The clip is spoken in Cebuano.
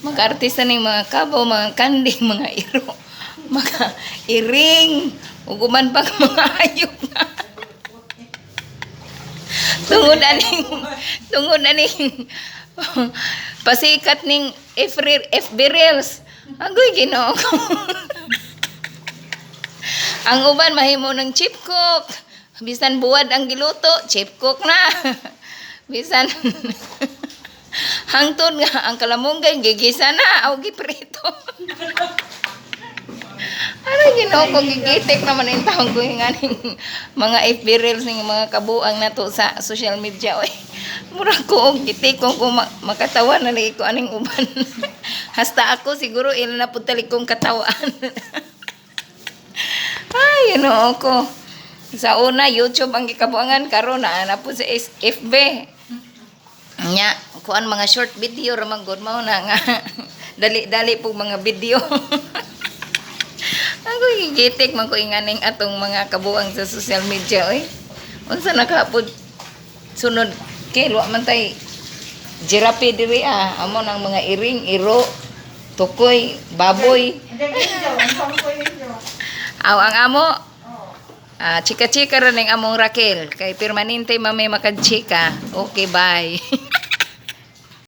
Maka-artista ning mga kabaw, mga kanding, mga iro, mga iring, ug uban pa nga mga hayop na. Tungod aning pasikat ning FB, FB Reels. Agoy, Ginoo ko. Ang uban mahimo ng chief cook. Bisan buwad ang giluto, chief cook na. Bisan hangtod nga ang kalamunggay gigisa na aw giprito. Aray, Ginoo ko, gigitik naman ang taong ko yung aning mga FB Reels ning mga kabuang nato sa social media oy. Mura ko og gitik ko makatawa na lagi ko aning uban. Hasta ako siguro ila na pud tali kong katawaan. Ay, Ginoo ko. Sa una, YouTube ang gikabuangan, karon naa na po sa FB. Nya, kuan mga short video ra man gud mao na nga dali-dali po mga video. Ako gigitik man ko inganing atong mga kabuang sa social media oy. Unsa na ka pud sunod kay wa man tay jirape diri ah. Amo nang mga iring, iro, tukoy, baboy. Hindi, inyo. Ang ko inyo. Aw ang amo. Oh. Ah, chika-chika ra ning among Raquel kay permanente mami makadchika. Okay, bye.